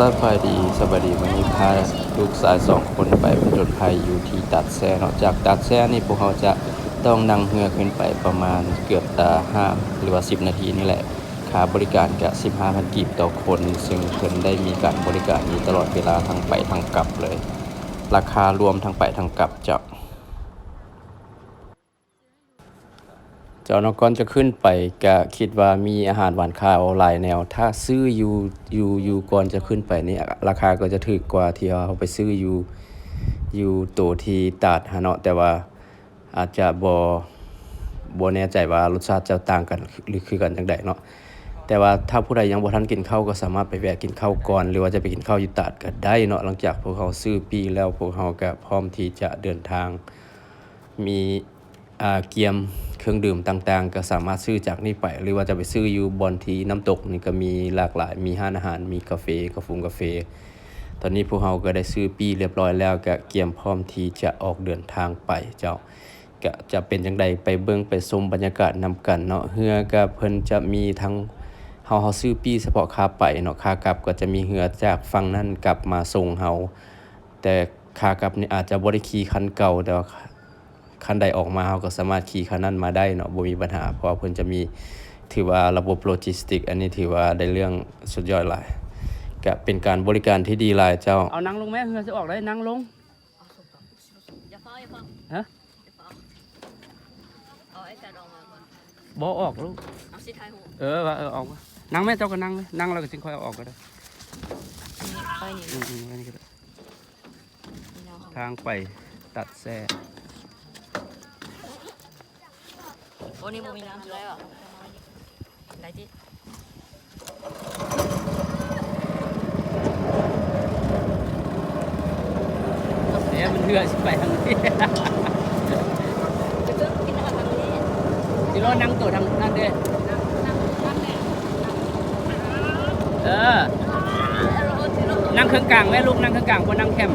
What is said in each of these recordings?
ສະບາຍດີ ສະບາຍດີ ມື້ນີ້ພາລູກຊາຍສອງຄົນໄປຜະຈົນໄພຢູ່ທີ່ຕາດແຊເນາະ. ຈາກຕາດແຊນີ້ພວກເຮົາຈະຕ້ອງນັ່ງເຮືອຂຶ້ນໄປປະມານເກືອບຕາຫ້າ ຫຼືວ່າສິບນາທີນີ້ແຫຼະ. ຄ່າບໍລິການກະສິບຫ້າພັນກີບຕໍ່ຄົນ, ເຊິ່ງເພິ່ນໄດ້ມີການບໍລິການຢູ່ຕະຫຼອດເວລາທັງໄປທັງກັບເລີຍ. ລາຄາລວມທັງໄປທັງກັບເຈົ້າ. ເຈົ້າເນາະ ກ່ອນຈະຂຶ້ນໄປກະຄິດວ່າມີອາຫານຫວານຄາວຫຼາຍແນວ. ຖ້າຊື້ຢູ່ ຢູ່ ຢູ່ກ່ອນຈະຂຶ້ນໄປນີ້ ລາຄາກໍຈະຖືກກວ່າທີ່ເຮົາໄປຊື້ຢູ່ ຢູ່ໂຕທີ່ຕາດຫັ້ນເນາະ, ແຕ່ວ່າອາດຈະບໍ່ ບໍ່ແນ່ໃຈວ່າລົດຊາດຈະຕ່າງກັນ ຫຼື ຄືກັນຈັ່ງໃດເນາະ. ແຕ່ວ່າຖ້າຜູ້ໃດຍັງບໍ່ທັນກິນເຂົ້າ ກໍສາມາດໄປແວະກິນເຂົ້າກ່ອນ ຫຼືວ່າຈະໄປກິນເຂົ້າຢູ່ຕາດກໍໄດ້ເນາະ. ຫຼັງຈາກພວກເຮົາຊື້ປີ້ແລ້ວ ພວກເຮົາກໍພ້ອມທີ່ຈະເດີນທາງ ມີ ອ່າ ກຽມເຄື່ອງດື່ມຕ່າງໆ ກໍສາມາດຊື້ຈາກນີ້ໄປ ຫຼືວ່າຈະໄປຊື້ຢູ່ບ່ອນທີ່ນ້ຳຕົກນີ້ກໍມີຫຼາກຫຼາຍ, ມີຮ້ານອາຫານ, ມີກາເຟ, ກາຟົງກາເຟ. ຕອນນີ້ພວກເຮົາກໍໄດ້ຊື້ປີ້ຮຽບຮ້ອຍແລ້ວ, ກໍກຽມພ້ອມທີ່ຈະອອກເດີນທາງໄປເຈົ້າ. ກະຈະເປັນຈັ່ງໃດ ໄປເບິ່ງໄປຊົມບັນຍາກາດນຳກັນເນາະ. ເຮືອກະເພິ່ນຈະມີທັງ ເຮົາ ເຮົາຊື້ປີ້ສະເພາະຂາໄປເນາະ, ຂາກັບກໍຈະມີເຮືອຈາກຝັ່ງນັ້ນກັບມາສົ່ງເຮົາ. ແຕ່ຂາກັບນີ້ອາດຈະບໍ່ໄດ້ຂີ່ຄັນເກົ່າ, ແຕ່ວ່າ ຄັນໃດອອກມາ ເຮົາກໍສາມາດຂີ່ຄັນນັ້ນມາໄດ້ເນາະ ບໍ່ມີບັນຫາ, ເພາະວ່າເພິ່ນຈະມີ ຖືວ່າລະບົບໂລຈິສຕິກ ອັນນີ້ຖືວ່າໄດ້ເລື່ອງສຸດຍອດຫຼາຍ. ກະເປັນການບໍລິການທີ່ດີຫຼາຍເຈົ້າ. ເອົານັ່ງລົງແມ້ ເຮືອຊິອອກແລ້ວ ນັ່ງລົງ. ຢ່າຟ້າວ ຢ່າຟ້າວ. ຮະ? ຢ່າຟ້າວ. ເອົາໄອແພດອອກມາກ່ອນ. ບໍ່ອອກລູກ. ເອົາຊິຖ່າຍຮູບ. ເອີ ວ່າ ເອີ ອອກມາ. ນັ່ງແມ້ ເຈົ້າກໍນັ່ງເລີຍ. ນັ່ງແລ້ວກໍຈຶ່ງຄ່ອຍເອົາອອກກໍໄດ້. ນີ້ ໄວ້ນີ້. ອືມ ໄວ້ນີ້ກໍໄດ້. ທາງໄປຕັດແຊ. ໂອ້ ນີ້ບໍ່ມີນ້ຳແລ້ວ ໄດ້ຕິ. ເອີ ມັນເຮືອຊິໄປທາງນີ້ ຊິລົດນັ່ງໂຕທາງນັ້ນເດ້. ເອີ ນັ່ງເຄິ່ງກາງແມ່ລູກ, ນັ່ງເຄິ່ງກາງ ບໍ່ນັ່ງແຄມ.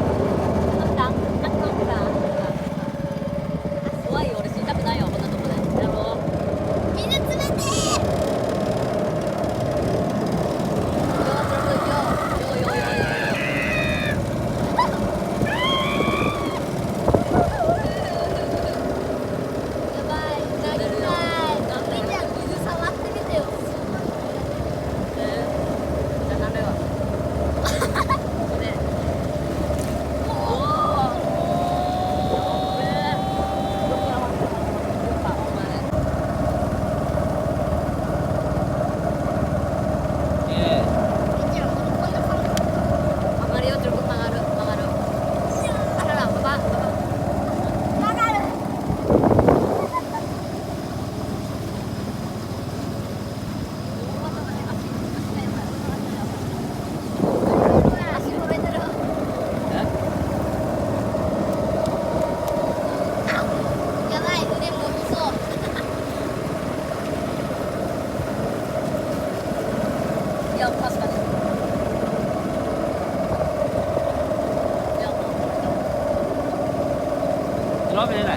ລອບເປັນຈັ່ງໃດ?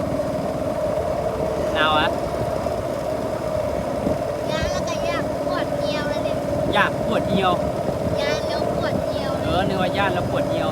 ໜາວຫວາ? ຢ້ານແລ້ວກໍຢາກປວດຫ່ຽວແລ້ວເດ້. ຢາກປວດຫ່ຽວ? ຢ້ານແລ້ວປວດຫ່ຽວ. ເອີ ນຶກວ່າຢ້ານແລ້ວປວດຫ່ຽວ.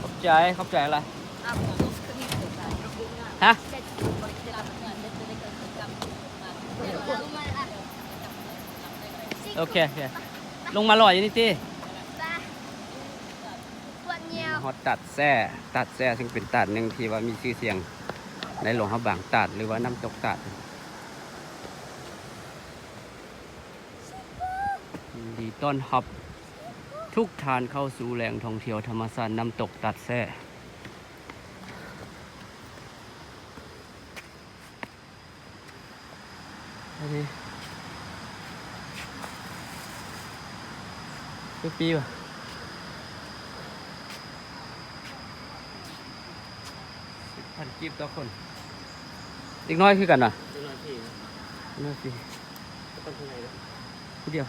ຂອບໃຈ, ຂອບໃຈຫຼາຍ. ຮະ? ໂອເຄ ໂອເຄ. ລົງມາລໍຢູ່ນີ້ຕິ. ມາຮອດຕາດແຊ, ຕາດແຊ ຊຶ່ງເປັນຕາດໜຶ່ງທີ່ວ່າມີຊື່ສຽງໃນຫຼວງພະບາງຕາດ ຫຼືວ່ານ້ຳຕົກຕາດ. ຍິນດີຕ້ອນຮັບ ທຸກທ່ານເຂົ້າສູ່ແຫຼ່ງທ່ອງທ່ຽວທຳມະຊາດນ້ຳຕົກຕັດແຊ່. ອັນນີ້ ຈັກປີວະ? ສິບພັນກີບຕໍ່ຄົນ. ເດັກນ້ອຍຄືກັນຫວາ? ເດັກນ້ອຍຟຣີ ເດັກນ້ອຍຟຣີ ບໍ່ຕ້ອງຜູ້ໃຫຍ່ເດີ ຜູ້ດຽວ.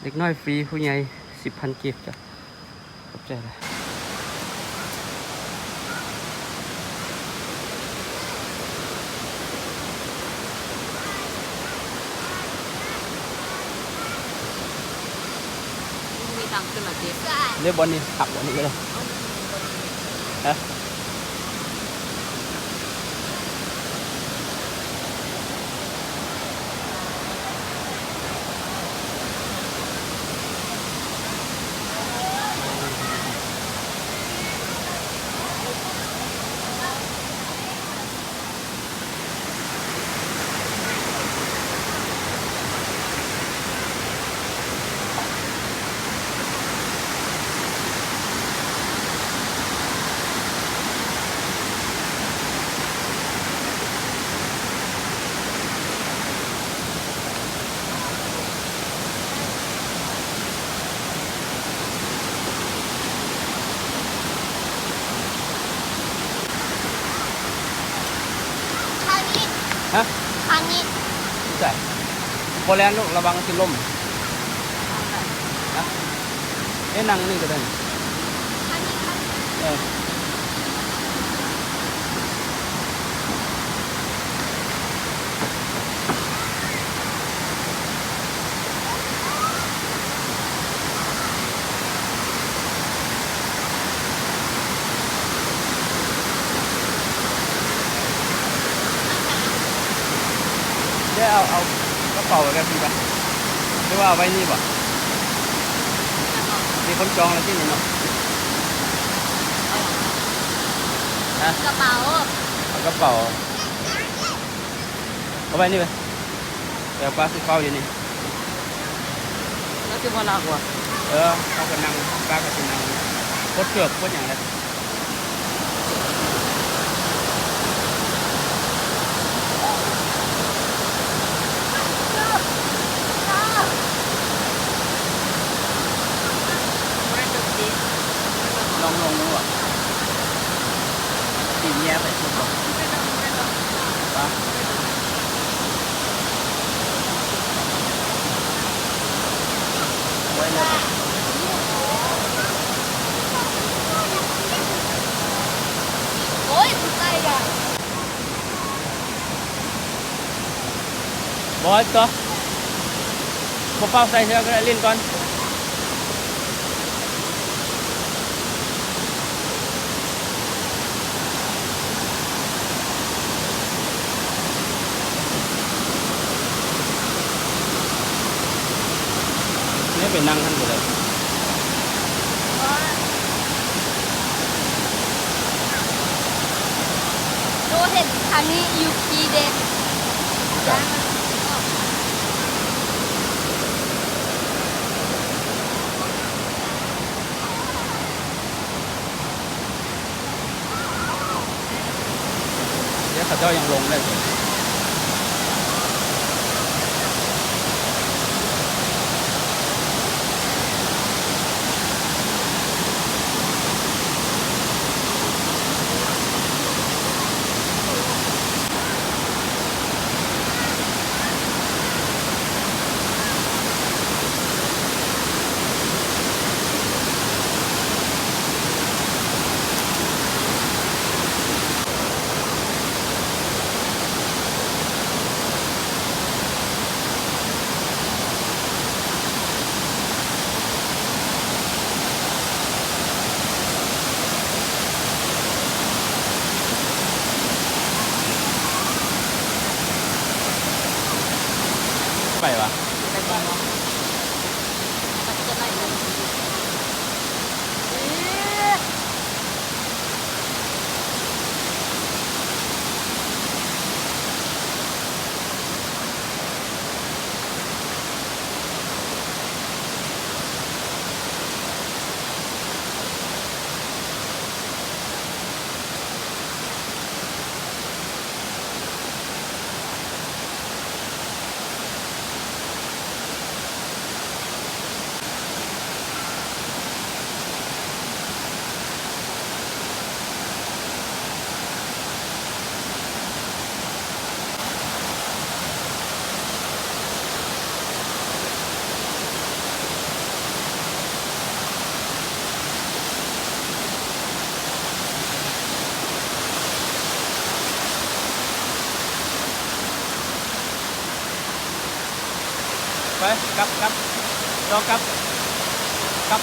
ເດັກນ້ອຍຟຣີ ຜູ້ໃຫຍ່ສິບພັນກີບ. ເຈົ້າ ຂອບໃຈຫຼາຍ. ມີທາງຂຶ້ນແລ້ວຕິ? ເດ້ ບ່ອນນີ້ ຮັບບ່ອນນີ້ກໍໄດ້. ຮະ? ທາງນີ້ ຮະ? ທາງນີ້ ຢູ່ໃສ? ບໍ່ແລ່ນລູກ ລະວັງຊິລົ້ມ. ຮະ? ເອີ ນັ່ງນີ້ກໍໄດ້. ເອີ. ເດ້ ເອົາ ເອົາກະເປົາໄວ້ກັບພີ້ປະ ຫຼືວ່າເອົາໄວ້ນີ້ບໍ? ມີຄົນຈອງແລ້ວຕິນີ້ເນາະ. ຮະ? ກະເປົາ ເອົາກະເປົາ ເອົາໄວ້ນີ້ໄປ. ແຕ່ປ້າຊິເຝົ້າຢູ່ນີ້ ແລ້ວຊິບໍ່ລັກວະ? ເອີ ເຮົາກໍນັ່ງ ປ້າກໍຊິນັ່ງ ປົດເກືອກປົດຫຍັງແຫຼະ. ລອງລົງດູ ຕີເມຍໄປສຸດ ໂອ້ຍ ບໍ່ ຕົວະ ບໍ່ເປົ່າໃສ່ເທື່ອກໍໄດ້ ຫຼິ້ນກ່ອນ. ນີ້ໄປນັ່ງຫັ້ນກໍໄດ້. ໂຕເຫັນທາງນີ້ຢູ່ພີເດ. ເດ້ ເຂົາເຈົ້າຍັງລົງໄດ້ຢູ່. ໄປວະ? ໄປກ່ອນເນາະ. ໄປ ກັບ ກັບ ລໍກັບ ກັບ.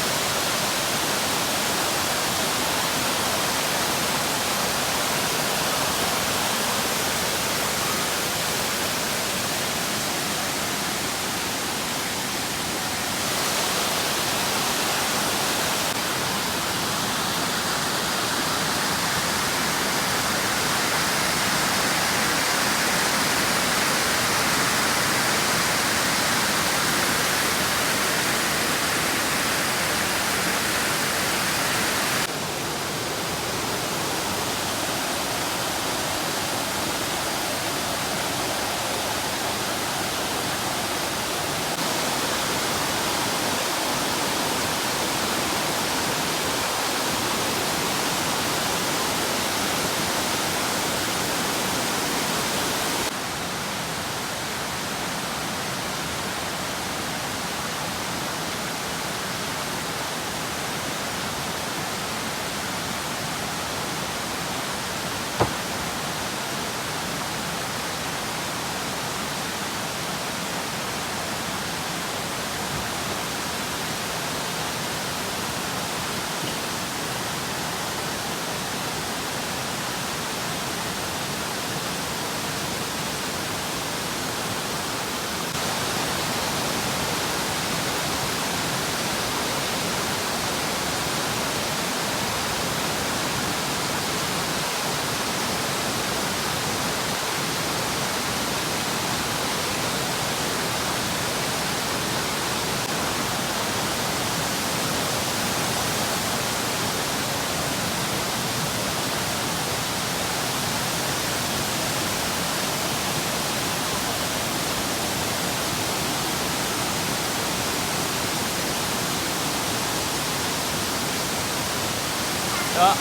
ເລາະ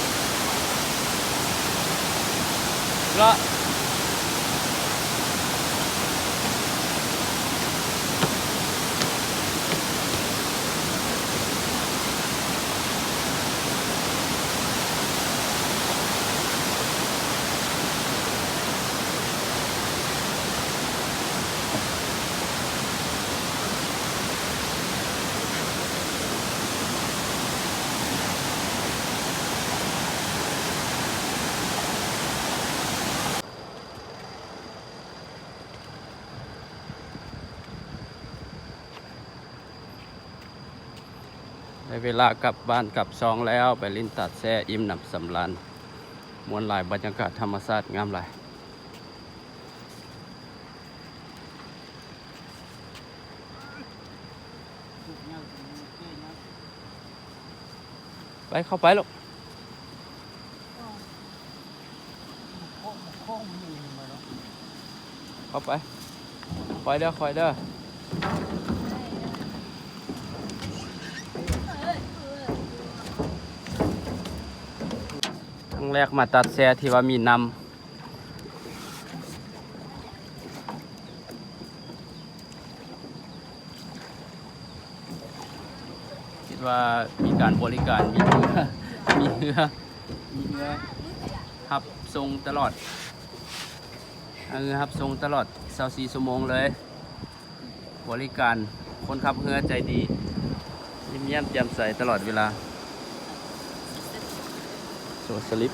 ເລາະ. ໄດ້ເວລາກັບບ້ານກັບຊ່ອງແລ້ວ, ໄປຫຼິ້ນຕາດແຊ່ ອີ່ມໜຳສຳລານ, ມ່ວນຫຼາຍ, ບັນຍາກາດທຳມະຊາດງາມຫຼາຍ. ໄປ ເຂົ້າໄປລູກ ເຂົ້າໄປ ຄ່ອຍເດີ ຄ່ອຍເດີ. ຄັ້ງແລກມາຕັດແຊ່ທີ່ວ່າມີນ້ຳ. ຄິດວ່າມີການບໍລິການ ມີເຮືອ ມີເຮືອ ມີເຮືອຮັບສົ່ງຕະຫຼອດ ເຮືອຮັບສົ່ງຕະຫຼອດຊາວສີ່ຊົ່ວໂມງເລີຍ. ບໍລິການຄົນຂັບເຮືອໃຈດີ ຍິ້ມແຍ້ມແຈ່ມໃສຕະຫຼອດເວລາ. ສະຫວັດສະລິບ.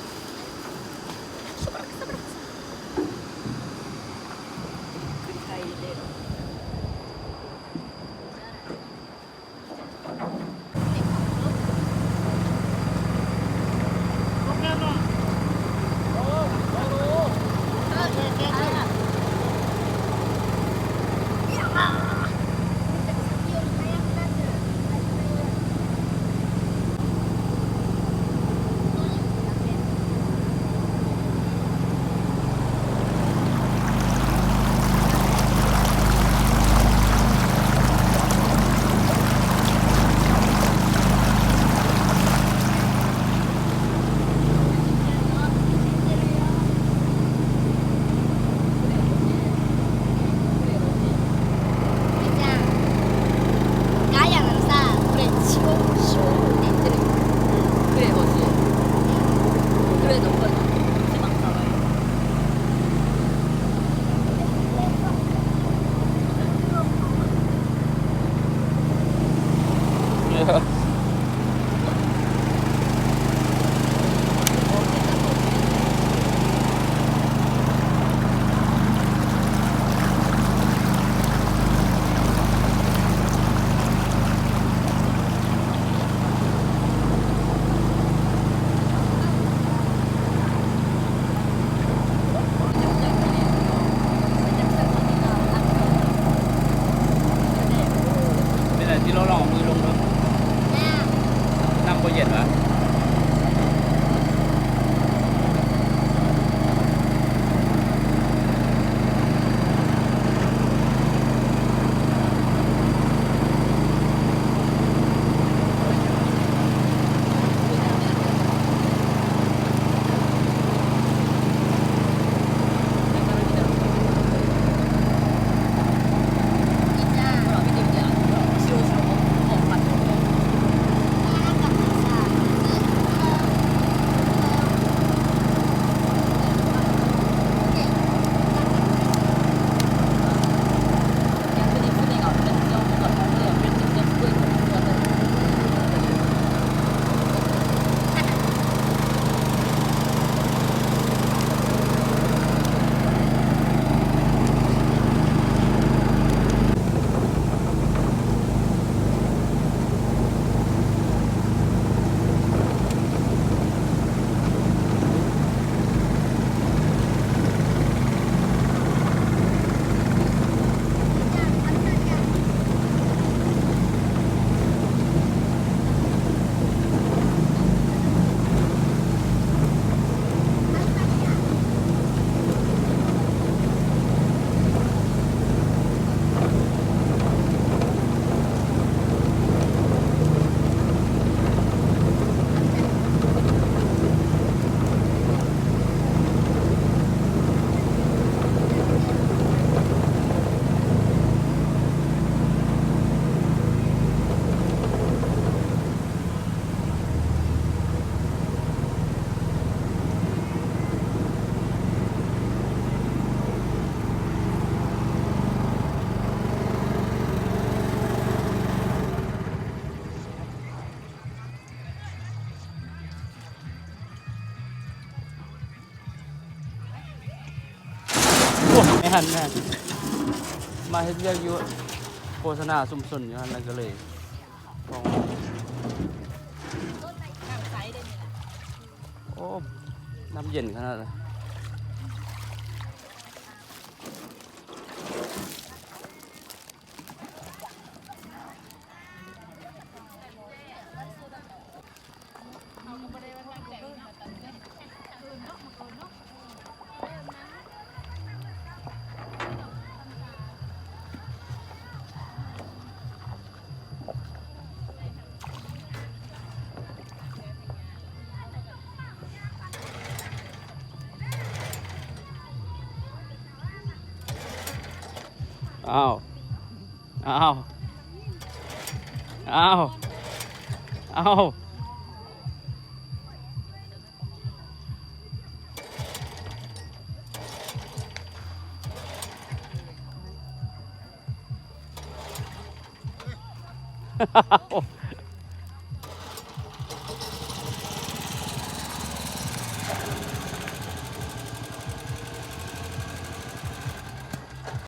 ເປັນຫຍັງຊິລອງເອົາມືລົງເບິ່ງ ນ້ຳບໍ່ເຢັນຫວາ? ໂອ້ ແມ່ນຫັ້ນ ແມ່ນ ມາເຮັດວຽກຢູ່ໂຄສະນາຊຸມຊົນຢູ່ຫັ້ນ ແລ້ວກໍເລີຍ ໂອ້ ນ້ຳເຢັນຂະໜາດ. ອ້າວ ອ້າວ ອ້າວ ອ້າວ. ໂອ້